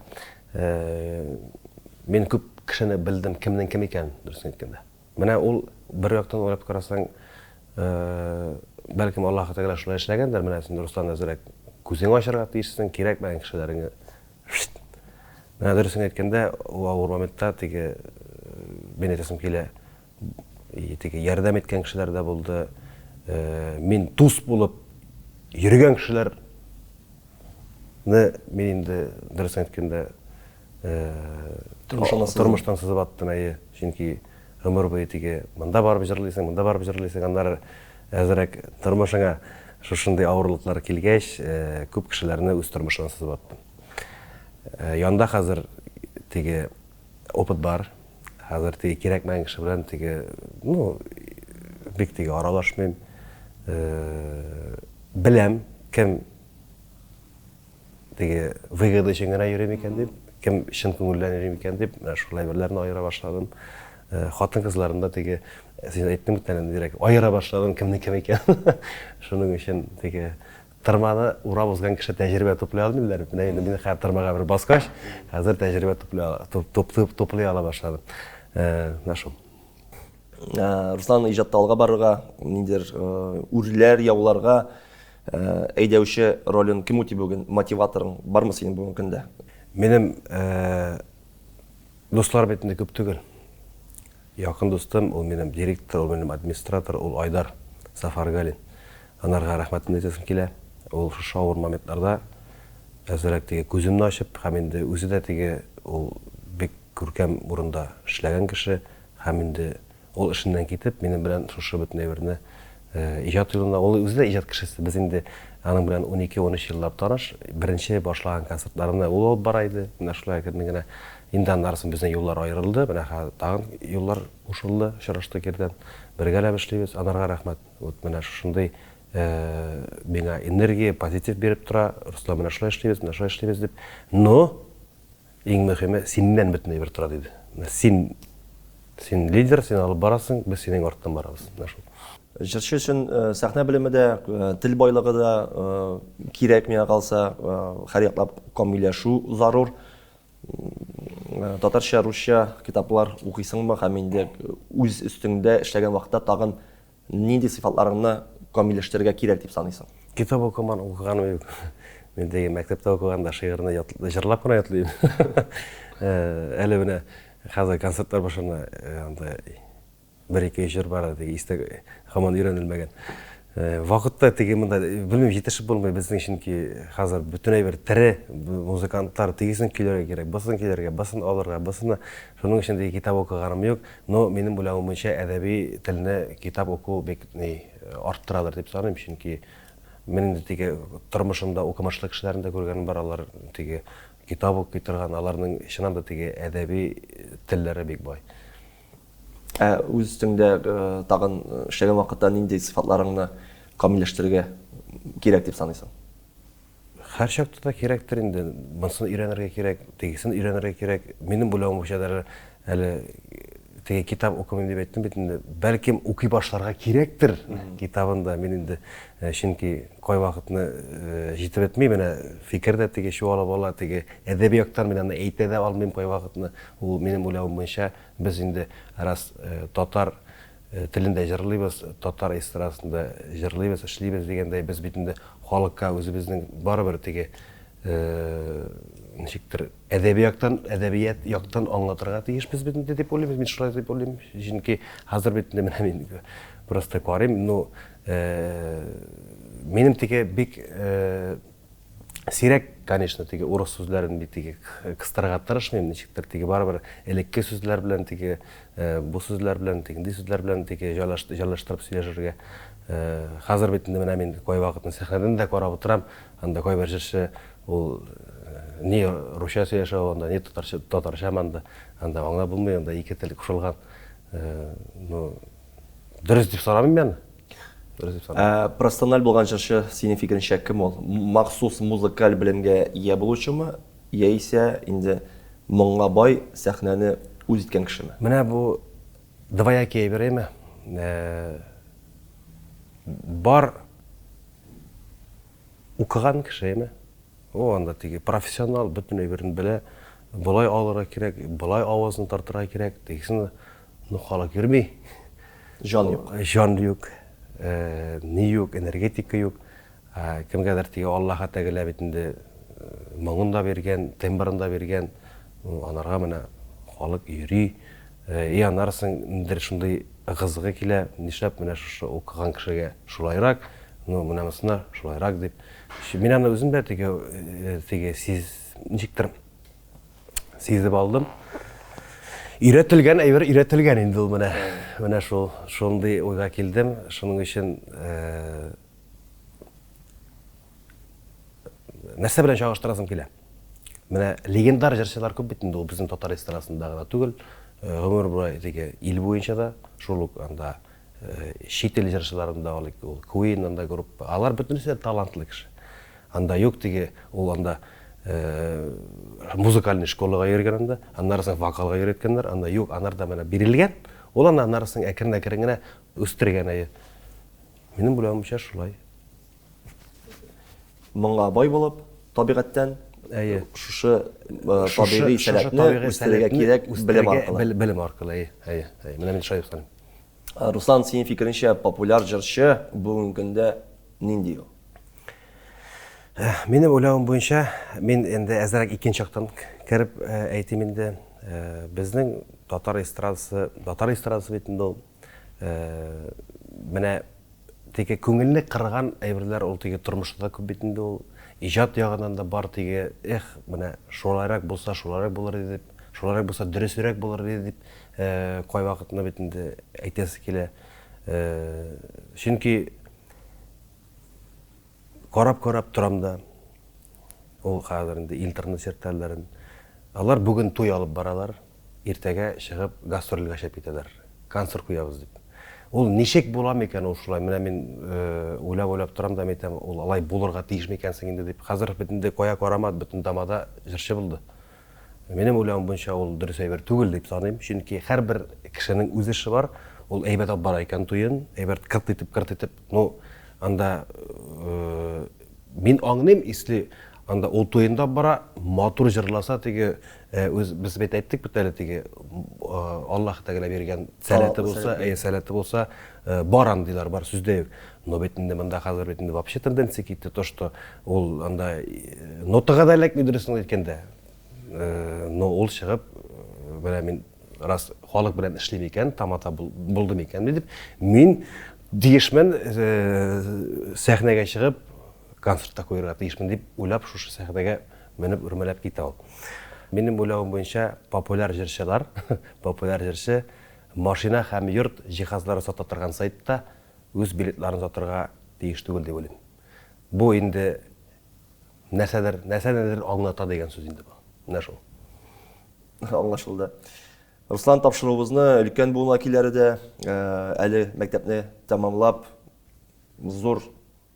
мин күп кешене белдем, кемнең кем икәнен, дөресен әйткәндә. Менә ул бер яктан уйлап карасаң, бәлкем Аллаһы Тәгалә шулай эшләгәндер, менә син, Руслан, әзрәк күзең ачарга тиешсең, кирәкмәгән кешеләреңне Менә дөресен әйткәндә, ул авыр моментта теге мин әйтәсем килә, теге ярдәм иткән кешеләр дә булды. Мин дус булып йөргән кешеләрне мин инде дөресен әйткәндә тормыштан сызып аттым, әйе. Чөнки гомер буе теге монда барып җырлыйсың, монда барып җырлыйсың, аннары әзрәк тормышыңа шушындый авырлыклар килгәч, күп кешеләрне үз тормышыннан сызып аттым. Янда хәзер теге опыт бар. Хәзер теге кирәкмәгән кеше белән теге, ну, бик теге аралашмыйм. Беләм, кем теге выгода өчен генә йөри микән дип, кем чын күңелдән йөри микән дип, менә шул әйберләрне аера башладым. Хатын-кызларны да теге, син әйттең бит әле, нирәк, аера башладым, кемнең кем икән. Шуның өчен теге Тырманы урап узган кеше тәҗрибә туплый алмый диләр бит. Менә инде мин хәзер тырмага бер баскач, хәзер тәҗрибә туплый туплый ала башладым. Менә шул. Руслан, иҗатта алга барырга, ниндидер үрләр яуларга әйдәүче ролен кем үти бүген? Мотиваторың бармы синең бүгенге көндә? Минем дуслар бит инде күп түгел. Якын дустым, ул минем директор, ул минем администратор, ул Айдар Сафаргалин. Анарга рәхмәтемне әйтәсем килә. Ул шушы авыр моментларда әзрәк теге күземне ачып һәм инде үзе дә теге ул бик күркәм урында эшләгән кеше һәм инде ул эшеннән китеп минем белән шушы бөтен әйберне иҗат юлында, ул үзе дә иҗат кешесе, без инде аның белән унике-унөч еллап таныш, беренче башлаган концертларымны ул алып бара иде, менә шулай әкрен генә. Инде аннары соң безнең юллар аерылды, менә хәзер тагын юллар кушылды, очраштык иртән, бергәләп эшлибез, анарга рәхмәт. Вот менә шушындый миңа энергия, позитив биреп тора, Руслан, менә шулай эшлибез, менә шулай эшлибез дип. Но иң мөһиме, синнән бөтен әйбер тора, диде. Менә син, син лидер, син алып барасың, без синең арттан барабыз. Менә шул. Җырчы өчен сәхнә белеме дә, тел байлыгы да кирәк, миңа калса, һәрьяклап камилләшү зарур. Татарча, русча китаплар укыйсыңмы һәм инде үз өстеңдә эшләгән вакытта тагын нинди сыйфатларыңны камилләштерергә кирәк дип саныйсың? Китап укыман, укыганым юк. Мин теге мәктәптә укыганда шигырьне җырлап кына ятлыйм. Әле менә хәзер концертлар башлана, анда Бер-ике җыр бар, теге истә һаман өйрәнелмәгән. Вакытта теге монда, белмим, җитешеп булмый безнең, чөнки хәзер бөтен әйбер тере, музыкантлар тегесен көйләргә кирәк, бусын көйләргә, бусын алырга, бусын. Шуның өчен теге китап укыганым юк. Но минем уйлавым буенча әдәби телне китап уку бик ни арттырадыр дип саныйм, чөнки мин инде теге тормышымда укымышлы кешеләрне дә күргәнем бар, алар теге китап укый торган, аларның чыннан да теге әдәби телләре бик бай. Ә үз өстеңдә тагын эшләгән вакытта нинди сыйфатларыңны камилләштерергә кирәк дип саныйсың? Һәрчакта да кирәктер инде. Монысын өйрәнергә кирәк, тегесен өйрәнергә кирәк. Минем уйлавым буенча да әле теге китап укымыйм дип әйттем бит инде. Бәлкем укый башларга кирәктер китабын да. Мин инде, чөнки кайвакытны җитеп бетми, менә фикер дә теге чуалып ала, теге әдәби яктан мин аны әйтә дә алмыйм кайвакытны. Ул минем уйлавым буенча Без инде рас татар телендә җырлыйбыз, татар эстрадасында җырлыйбыз, эшлибез дигәндәй, без бит инде халыкка үзебезнең барыбер теге ничектер әдәби яктан, әдәбият яктан аңлатырга тиешбез бит инде дип уйлыйм, мин шулай дип уйлыйм. Чөнки хәзер бит инде менә мин просто карыйм, ну, минем теге бик Сирәк, конечно, теге урыс сүзләрен бит теге кыстырырга тырышмыйм, ничектер теге барыбер элекке сүзләр белән теге бу сүзләр белән, тегенди сүзләр белән теге җайлаштырып сөйләшергә. Хәзер бит инде менә мин кайвакытны сәхнәдән дә карап утырам, анда кайбер җырчы ул ни русча сөйләшә ул анда, ни татарча, татарча анда, анда аңлап булмый, анда ике тел кушылган. Ну, дөрес дип санамыйм мин аны. Ә профессиональ булган җырчы, синең фикереңчә, кем ул? Махсус музыкаль белемгә ия булучымы, яисә инде моңга бай сәхнәне үз иткән кешеме? Менә бу двоякий әйбер, әйме? Бар укыган кеше, әйме? О, анда теге профессионал бөтен әйберен белә. Болай алырга кирәк, болай авазны тартырга кирәк, тегесен ну халык йөрми. Җан юк. Җан юк, ни юк, энергетика юк. Кемгәдер теге Аллаһы Тәгалә бит инде моңын да биргән, тембрын да биргән. Анарга менә халык йөри. И аннары соң ниндидер шундый ыгы-зыгы килә, нишләп менә шушы укыган кешегә шулайрак, ну менә монысына шулайрак дип. Мин аны үзем дә теге, теге сиз, ничектер сизеп алдым. Өйрәтелгән әйбер өйрәтелгән инде ул менә. Менә шул, шундый уйга килдем. Шуның өчен нәрсә белән чагыштырасым килә? Менә легендар җырчылар күп бит инде ул безнең татар эстрадасында гына түгел, гомер буе теге ил буенча да, шул ук анда чит ил җырчыларын да алыйк, ул Queen анда группа. Алар бөтенесе дә талантлы кеше. Анда юк теге, ул анда музыкальный школага йөргән анда, аннары соң вокалга йөрәткәннәр, анда юк, анарда менә бирелгән, ул аны аннары соң әкрен-әкрен генә үстергән әйе. Минем уйлавымча шулай. Моңа бай булып, табигатьтән Әйе. Шушы табигый сәләтне үстерергә кирәк белем аркылы. Белем аркылы, әйе, әйе, әйе. Менә мин шулай саныйм. Руслан, синең фикереңчә, популяр җырчы бүгенге көндә нинди ул? Минем уйлавым буенча, мин инде әзрәк икенче яктан кереп әйтим инде. Безнең татар эстрадасы, татар эстрадасы бит инде ул. Менә теге күңелне кырган әйберләр ул теге тормышта да күп бит инде ул. Иҗат ягыннан да бар теге, эх, менә шулайрак булса, шулайрак булыр иде дип, шулайрак булса дөресрәк булыр иде дип, кайвакытны бит инде әйтәсе килә. Чөнки карап-карап торам да, ул хәзер инде интернет челтәрләрен. Алар бүген туй алып баралар, иртәгә чыгып гастрольгә чыгып китәләр. Концерт куябыз дип. Ул ничек була микән ул шулай? Менә мин уйлап-уйлап торам да, әйтәм, ул алай булырга тиеш микән соң инде дип. Хәзер бит инде кая карама, бөтен тамада җырчы булды. Минем уйлавым буенча ул дөрес әйбер түгел дип саныйм, чөнки һәрбер кешенең үз эше бар, ул әйбәт алып бара икән туен, әйбәт кырт итеп, кырт итеп, ну, анда мин аңлыйм, если анда ул туен да алып бара, матур җырласа, теге үз без бит әйттек бит әле теге Аллаһ Тәгалә биргән сәләте булса, әйе, сәләте булса, бар андыйлар бар, сүз дә юк. Но бит инде монда хәзер бит инде вообще тенденция китте, то, что ул анда нотага да эләкми дөресен әйткәндә. Но ул чыгып, менә мин раз халык белән эшлим икән, тамада булдым икән дип, мин тиешмен сәхнәгә чыгып концертта куярга тиешмен дип уйлап шушы сәхнәгә менеп үрмәләп китә ул. Минем уйлавым буенча популяр җырчылар, популяр җырчы машина һәм йорт җиһазлары сата торган сайтта үз билетларын сатырга тиеш түгел дип уйлыйм. Бу инде нәрсәдер, нәрсәнедер аңлата дигән сүз инде бу. Менә шул. Аңлашылды. Руслан, тапшыруыбызны өлкән буын вәкилләре дә әле мәктәпне тәмамлап, зур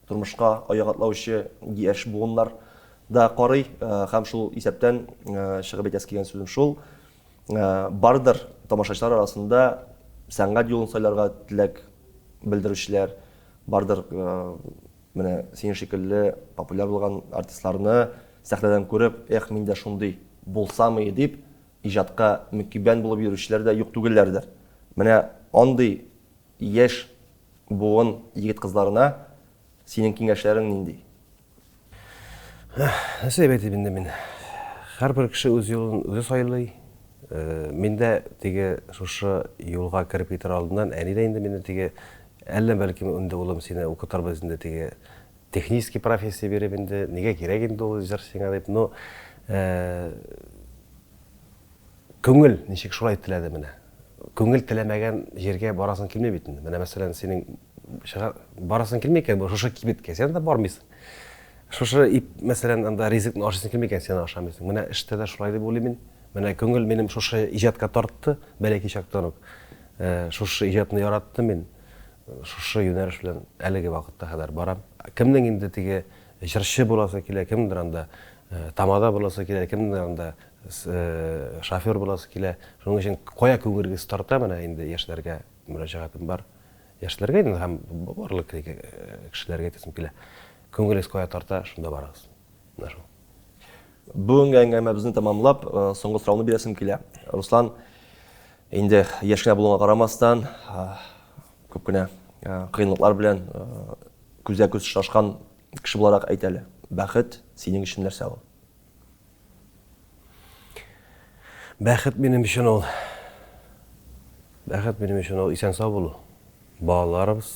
тормышка аяк атлаучы яшь буыннар да карый һәм шул исәптән чыгып әйтәсе килгән сүзем шул, бардыр тамашачылар арасында сәнгать юлын сайларга теләк белдерүчеләр, бардыр менә синең шикелле популяр булган артистларны сәхнәдән күреп, эх, мин дә шундый булсам иде дип, иҗатка мөкиббән булып йөрүчеләр дә юк түгелләрдер. Менә андый яшь буын егет-кызларына синең киңәшләрең нинди? Нәрсә дип әйтим инде мин? Һәрбер кеше үз юлын үзе сайлый. Мин дә теге шушы юлга кереп китәр алдыннан әни дә инде мине теге әллә бәлкем инде улым сине укытырбыз инде теге технический профессия биреп инде нигә кирәк инде ул җыр сиңа дип. Ну, Күңел ничек шулай теләде менә. Күңел теләмәгән җиргә барасың килми бит инде. Менә мәсәлән, синең чыга барасың килми икән, шушы кибеткә син анда бармыйсың. Шушы ип, мәсәлән, анда ризыкны ашыйсың килми икән, син ашамыйсың. Менә эштә дә шулай дип уйлыйм мин. Менә күңел минем шушы иҗатка тартты, бәләкәй чактан ук. Шушы иҗатны яраттым мин. Шушы юнәлеш белән әлеге вакытта кадәр барам. Кемнең инде теге җырчы буласы килә, кемдер анда тамада буласы килә, кемдер анда шофер буласы килә. Шуның өчен кая күңелегез тарта, менә инде яшьләргә мөрәҗәгатем бар. Яшьләргә инде һәм барлык кешеләргә әйтәсем килә. Күңелегез кая тарта, шунда барыгыз. Менә шул. Бүгенге әңгәмәбезне тәмамлап, соңгы сорауны бирәсем килә. Руслан, инде яшь кенә булуыңа карамастан, күп кенә кыенлыклар белән күзгә-күз очрашкан кеше буларак әйт әле, бәхет синең өчен нәрсә ул? Бәхет минем өчен ул, бәхет минем өчен ул исән-сау булу. Балаларыбыз,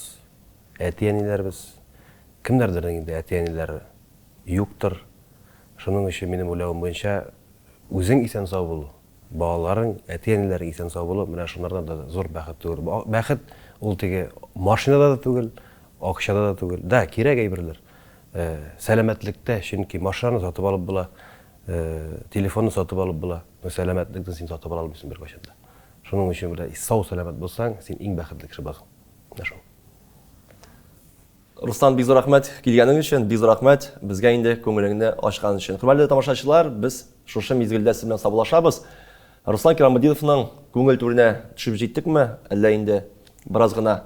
әти-әниләребез, кемнәрдер инде әти-әниләре юктыр. Шуның өчен минем уйлавым буенча, үзең исән-сау булу, балаларың, әти-әниләрең исән-сау булу, менә шунардан да зур бәхет түгел. Бәхет ул теге машинада да түгел, акчада да түгел. Да, кирәк әйберләр. Сәламәтлектә, чөнки машинаны сатып алып була. Телефонны сатып алып була, но сәламәтлекне син сатып ала алмыйсың беркайчан да. Шуның өчен менә сау-сәламәт булсаң, син иң бәхетле кеше буласың. Менә шул. Руслан, бик зур рәхмәт килгәнең өчен, бик зур рәхмәт безгә инде күңелеңне ачкан өчен. Хөрмәтле тамашачылар, без шушы мизгелдә сез белән саубуллашабыз. Руслан Кирамутдиновның күңел түренә төшеп җиттекме, әллә инде бераз гына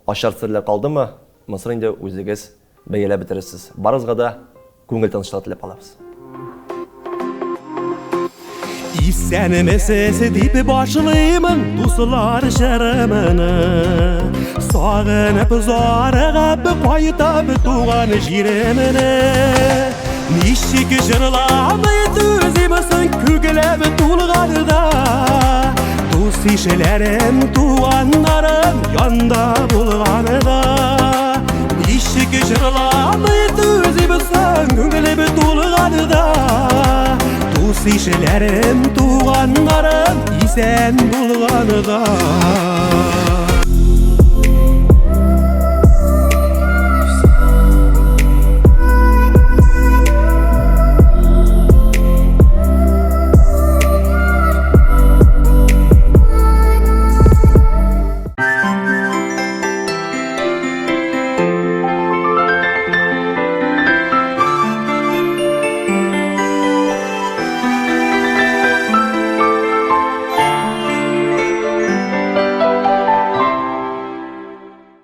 ачар серләр калдымы, монысын инде үзегез бәяләп бетерерсез. Барыгызга да Күңел тынычлыгы теләп калабыз. Исәнмесез дип башлыймын дуслар җырымны. Сагынып зарыгып кайтам туган җиремне. Ничек җырламый түзим соң күңелем тулганда. Дус ишләрем, туганнарым янда булганда. Ничек җырламый түзим соң күңелем тулганда. Дус ишләрем, туганнарым исән булганда.